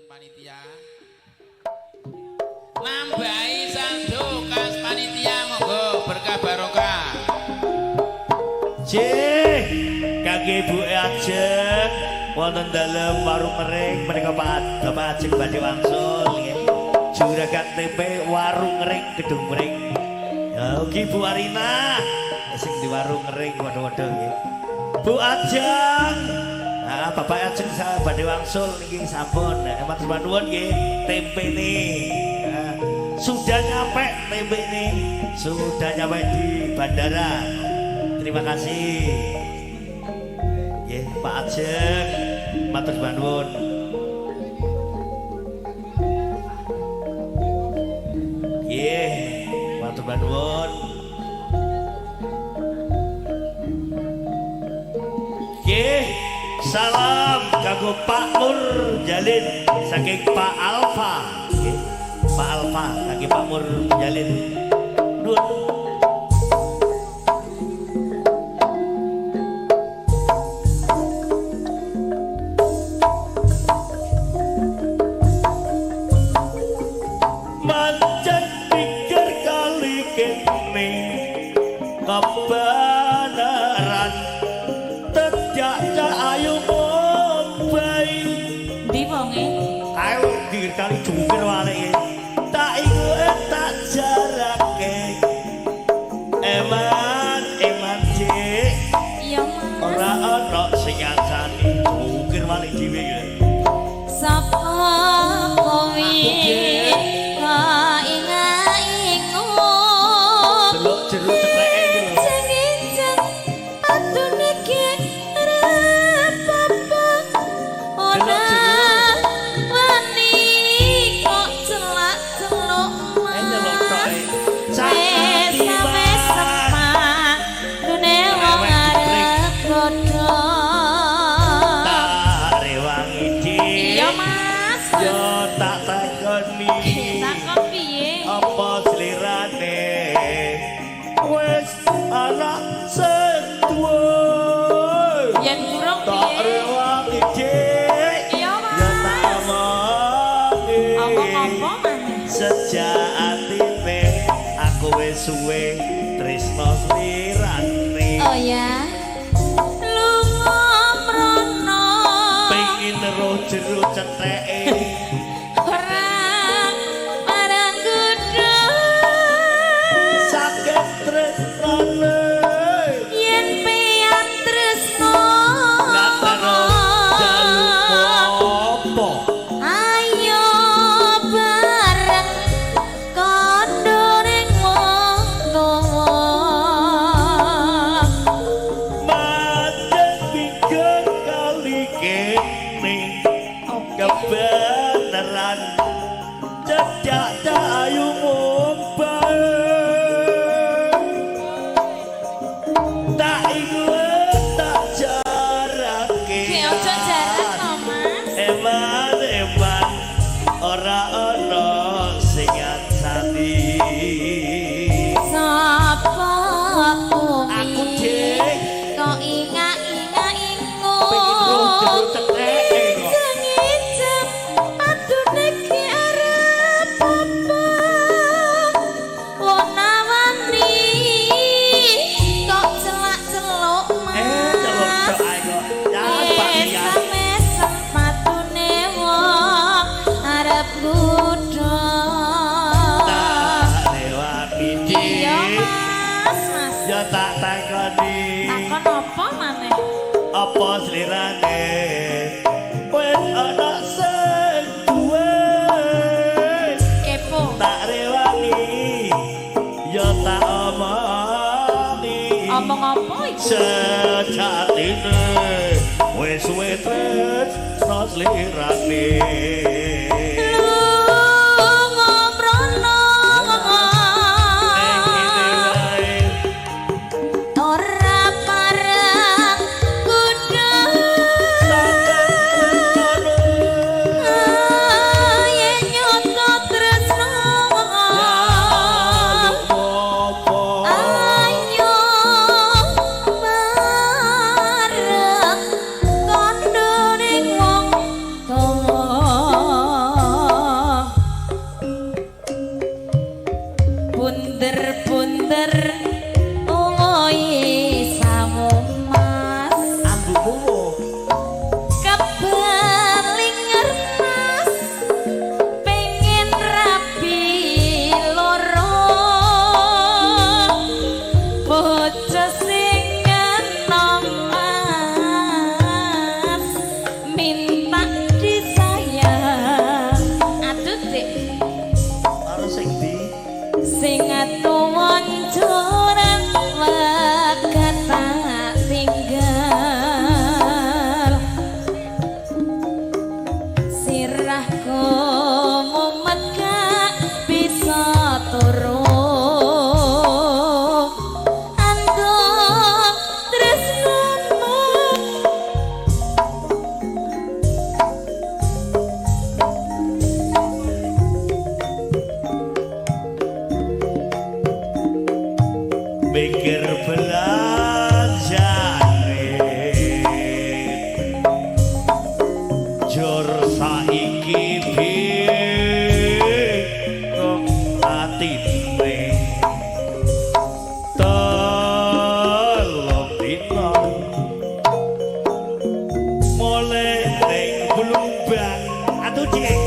Panitia. Nambahi saldo kas panitia monggo berkah barokah. Cih, kangge Ibu Ajeng wonten dalem warung Ngering menika Pak Bapak Ajeng badhe wangsul nggih. Juragan tempe warung Ngering Gedung Mering. Ya ugi Bu Arina sing di warung Ngering padha-padha nggih. Bu Ajeng. Nah, Bapak Ajeng badhe wangsul niki sampun. Nah, matur nuwun nggih tempene. Nah, sudah nyampe tempene, sudah nyampe di bandara. Terima kasih. Nggih, Pak Ajeng, matur nuwun. Nggih, matur nuwun. Nggih, salam kanggo Pak Mur Jalin saking Pak Alfa. Nggih, Pak Alfa kangge Pak Mur Jalin. Nuwun. Mancen pikir kali kene kebenaran tejak cak ayu mumbai. Ndi wonge? Ayo pinggir kali jungkir walik tak iku tak jarake eman eman cik. Iya, Mas. Ora ana sing ngancani jungkir walik dhewe iki. Sapa kowe kok inga-ingu? Delok jero cekleke iki lho. Injeng-injeng atune ki apa ora wani kok celak-celuk Eh nyelok tok Mas. e. Sak ati Wes Mas. sepatune wong arep godho. Tak rewangi dik. Iya, Mas. Yo tak takoni. Takon piye? Apa slirane wis ana sing duwe. Yen durung Tak piye? rewangi dik. Iya, Mas. Yo tak omongi. Omong apa maneh? Sejak atine aku wis suwe tresno slirane. Oh ya. Lunga mrono. Pengin roh jero cetheke. Ora marang kudu. Sakit tresnane. Yen peyat tresno. Lataro jaluk apa? Ayo bareng kondo ning wong tuwa. Macet pikir kali kene kebenaran cedak ayu mumbai tak iku tak jarake. Ki ojo jarak to, Mas. Eman eman ora ana sing ngancani. Sapa kowe? Aku, Dik. Kok inga-inga ingu. Pengin roh jero cetheke kok. Injeng-injeng adune ki arep apa? Wona-wani kok celak-celuk, Mas. Eh, celuk tok ae kok. Ya, Pak Tias. Mesem-mesem patune wong arep nggodha. Tak rewangi dik. Iya, Mas, Mas. Ya tak takoni. Takon apa maneh? Apa slirane wis ana sing duwe. Kepo. Tak rewangi ya tak omongi. Omong apa iku? Sejatine wis suwe tresno slirane. Lunga mrono. Ning kene wae. Ora pareng kudu. Sakit tresnane. Yen nyoto tresno. Apa? Ayo bareng kondo ning wong tuwa. Sirahku mumet gak bisa turu. Andong tresnomu. Mikir belanjane jur saiki bingung atine 3 dina mulai ning Blumbang atuh cik.